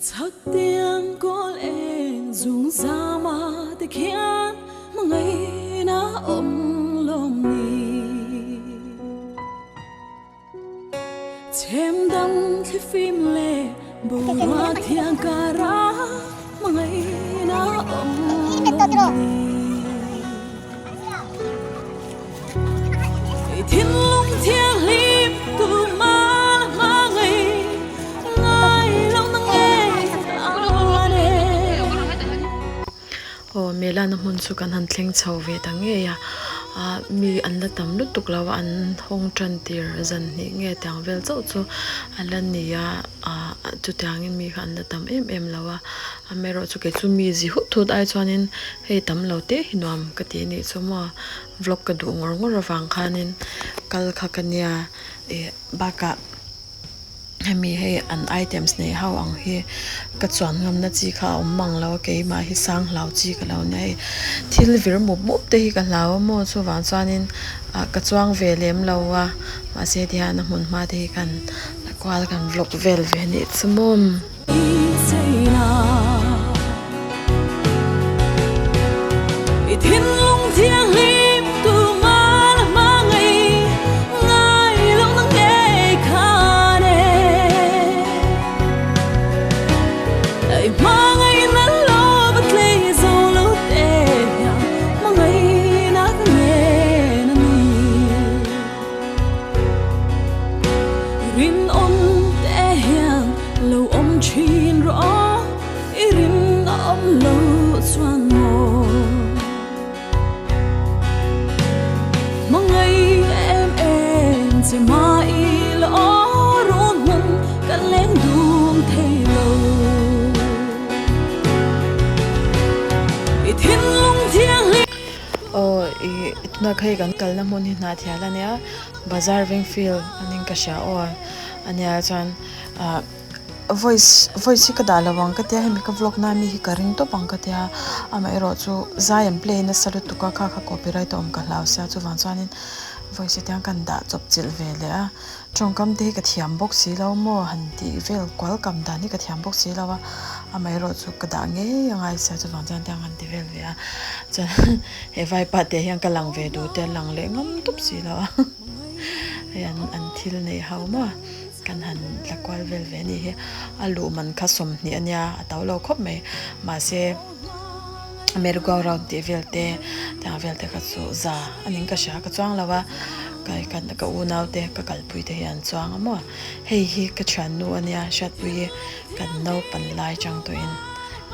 Chhaktiang kawl eng zung zama te khian hmangaihna awm lawm ni. Chhem dam thlifim leh boruak thiang kara hmangaihna awm lawm ni. Thinlung thianghlim tumah hmangaih ngai lo na ngei an e. Aw Melana hmun chu kan han thleng chho ve ta ngei a, ah mi an la tam lutuk lo a, an hawng tan tir zan hnih nge tiang vel chauh chu a la ni a, ah chutiangin mi kha an la tam em em lo a, amaherawhchu kei chu mi zi hut hut ai chuanin hei tam lo te hi nuam ka ti a nih chu maw. Vlog ka duh ngawr ngawr avang khanin kal kha ka nia ih bakah hemi hei an items nei ho ang hi ka chuan ngamna chi kha a awm mang lo a keimah hi sang hlau chi ka lo nia hei thil vir mup mup te hi ka hlau a maw chuvang chuanin ah ka chuang ve lem lo a mahse tihian a hmun hma te hi kan la kual kan vlog vel ve anih chu maw. Lo awm thin rawh aw, i rin a awm lo chuan maw? Hmangaih em em che mah i la aw run hmun ka leng dum thei lo. I thinlung thianghlim. Aw i tunah kha hei kan kalna hmun hi Hnahthial a nia, Bazar Vengfield a ning ka hria aw a nia chuan. Ah voice voice hi ka dah lo ang ka tia hemi ka vlog na mi hi ka ring tawp ang ka tia amaherawh chu zai an play nasa lutuk a kha kha copyright a awm ka hlau sia chuvang chuanin voice hi tiang kan dah chawp chilh ve leh a tawngkam te hi ka thiam bawk si lo maw han tih vel kual kam dan hi ka thiam bawk si lo a amaherawh chu ka dah ngei a ngai sia chuvang chuan tiang han ti vel ve a chuan he vaipa te hian ka lang ve duh te a lang leh ngam tawp si lo a hei an thil neih ho maw. Kan han tla kual vel ve anih hi. A luh man kha 20 a nia, a to lo khawp mai. Mahse, merry go round tih vel te, tiang vel te kha chu za a ning ka hria, ka chuang lo a. Ka ka unau te, ka kalpui te hi an chuang a maw. Hei hi ka thiannu a nia, Hriatpui hi kan naupan lai chang tawhin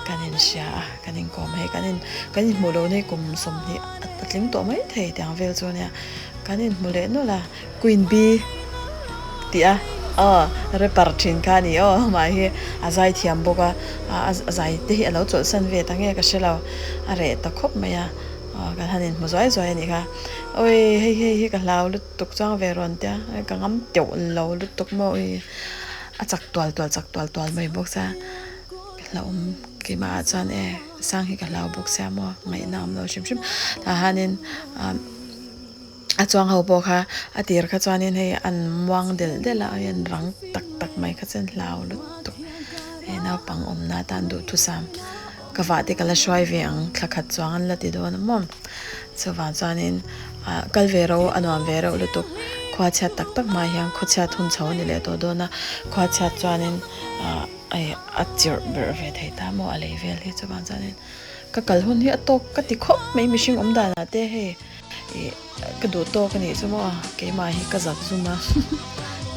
kan inhria a, kan inkawm a hei. Kan in kan inhmuh lohna hi kum 20 a tling tawh mai thei tiang vel chu a nia. Kan inhmu leh nawlh a. Queen Bee tih a aw rapper thin kha a ni aw amah hi a zai thiam bawk a a zai te hi a lo chawlhsan ve ta nge ka hre lo a reh ta khawp mai a aw kan han inhmu zuai zuai a nih kha awi hei hei hi ka hlau lutuk chuang ve rawn tia ka ngam teuh lo lutuk maw awi a chak tual tual chak tual tual mai bawk sia ka hlauhawm keimah ah chuan e sang hi ka hlau bawk sia maw ngaihna a awm lo hrim hrim tah hianin ah. A chuang ho pawh kha a tir kha chuanin hei an muang delh delh a hei an rang tak tak mai kha chuan hlau lutuk hei naupang awmna atan duhthusam ka vah te ka la hruai ve ang thla khat chuang an la ti dawn a maw chuvang chuanin ah kal ve ro a nuam ve reuh lutuk khua chhiat tak tak hma hian khaw chhiat hun chho a ni leh tawh dawn a khua chhiat chuanin ah hei a chirh berh ve thei ta maw a lei vel hi chuvang chuanin ka kal hun hi a tawk ka ti khawp mai mihring awm danah te hei. Ih ka duh tawk a nih chu maw keimah hi ka zak zum a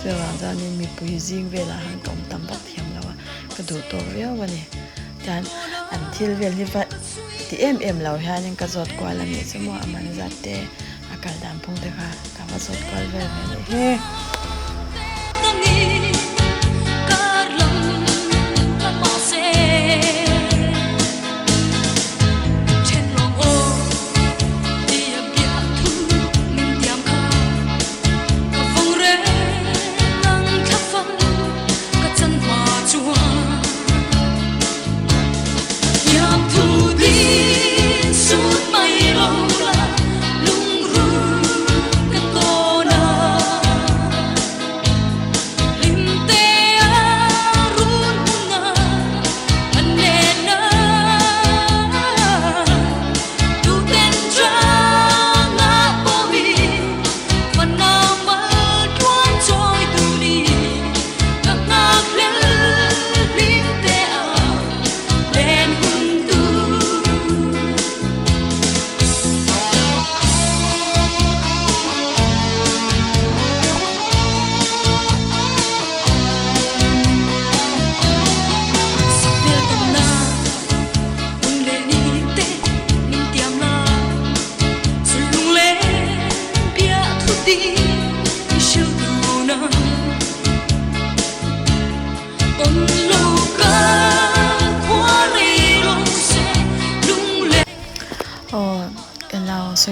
chuvang chuanin mipui zing velah han ka awm tam vak thiam lo a ka duh tawk viau a ni chuan an thil vel hi va ti em em lo hianin ka zawt kual a nih chu maw a man zat te a kal dan phung te kha ka va zawt kual vel ve a nih hi.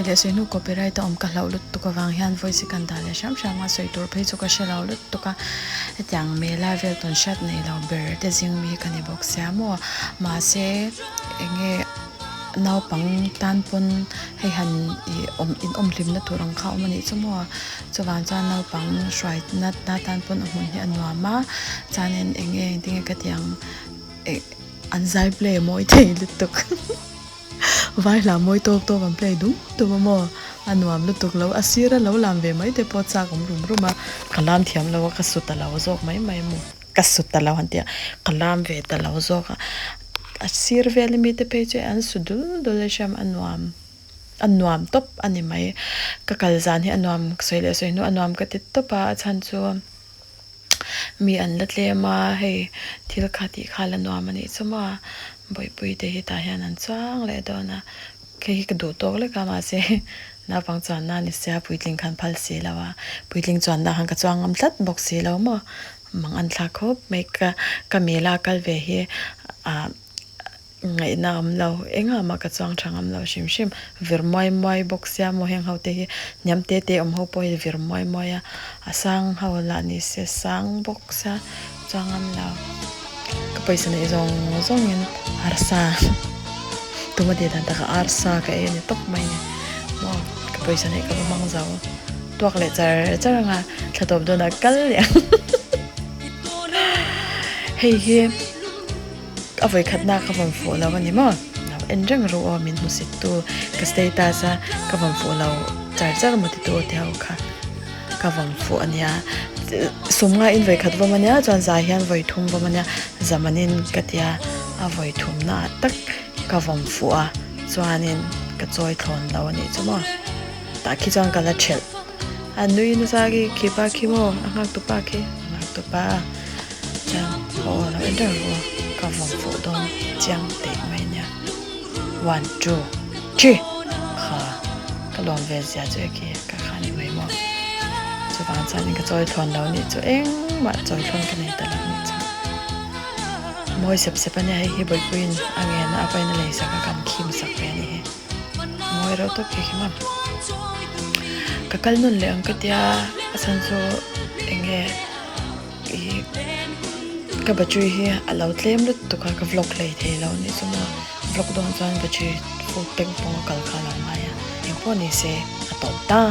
Sawi leh sawi hnu copyright a awm ka hlauh lutuk avang hian voice hi kan dah leh hram hram a, sawi tur phei chu ka hre lo lutuk a. Hetiang mela vel tawn hriat nei lo ber te zing mi hi ka ni bawk sia maw. Mahse eng nge naupang tan pawn hei han ih awm in awm hlimna tur ang kha a awm a nih chu maw. Chuvang chuan naupang hruai na na tan pawn a hmun hi a nuam a, chuanin eng nge engtin nge ka tih ang eh an zai play a mawi thei lutuk. Vai hla mawi tawk tawk an play dum dum a maw? A nuam lutuk lo, a sir a lo lam ve mai te pawh chak awm rum rum a, ka lam thiam lo a, ka su ta lo zawk mai mai maw? Ka su ta lo han tih a, ka lam ve ta lo zawk a, a sir vel ami te phei chu an su dul dul a hriam a nuam, a nuam tawp a ni mai. Ka kal zan hi a nuam sawi leh sawi hnu a nuam ka ti tawp a, a chhan chu Mi an la tlem a, hei thil kha tih kha la nuam a nih chu maw a, bawihpui te hi tah hian an chuang leh dawn a, hei hi ka duh tawk lek a mahse naupang chuanna a ni sia puitling khan phal si lo a, puitling chuanna khan ka chuang ngam tlat bawk si lo maw, mang an thlak khawp mai ka ka mela kal ve hi ah. Ngaihna awm lo, engah mah ka chuang tha ngam lo hrim hrim. Vir muai muai bawk sia maw heng ho te hi hniam te te awm ho pawh hi vir muai muai a, a sang ho lah ni se sang bawk sia chuang ngam lo. Ka pawisa neih zawng zawngin arsa tuma tih dan takah arsa ka ei a ni tawp mai ni maw ka pawisa neih ka va hmang zo tuak leh char char anga thla tawp dawnah kal leh ang hei hi. A vawikhatna ka vawn fuh lo a ni maw? Lo en reng ru aw min hmusit tu ka status a ka vawn fuh lo char char maw titu aw ti ho kha ka vawn fuh a nia. Sum nga in vawikhat vawm a nia chuan zai hian vawi thum vawm a nia zamanin ka tia a vawi thumna ah tak ka vawn fuh a chuanin ka chawi thlawn lo a nih chu maw? Tah khi chuan ka la thelh a nui nasa khi khipa khi maw a nghak tupa khi a nghak tupa. Chuan aw lo en reng ru ka vawng fuh dawn chiang teh mai nia one two three kha ka lawm ve zia chu eki ka kha ni mai maw chuvang chuan ka chawi thlawn lo nih chu engmah chawi thlawn ka nei ta lo nih chu mawi sep sep ania hei hi Bawipuiin a ngen a a pain a lei sak a kan khim sak ve a nih hi mawi reuh tawp khi khi maw ka kal nawn leh ang ka tia a chhan chu eng nge. Ih ka battery hi a lo tlem lutuk a ka vlog hlei thei lo anih chu maw vlog dawn chuan battery full tank pawng a kal kha a lo ngai a engpawh ni se a tawp ta.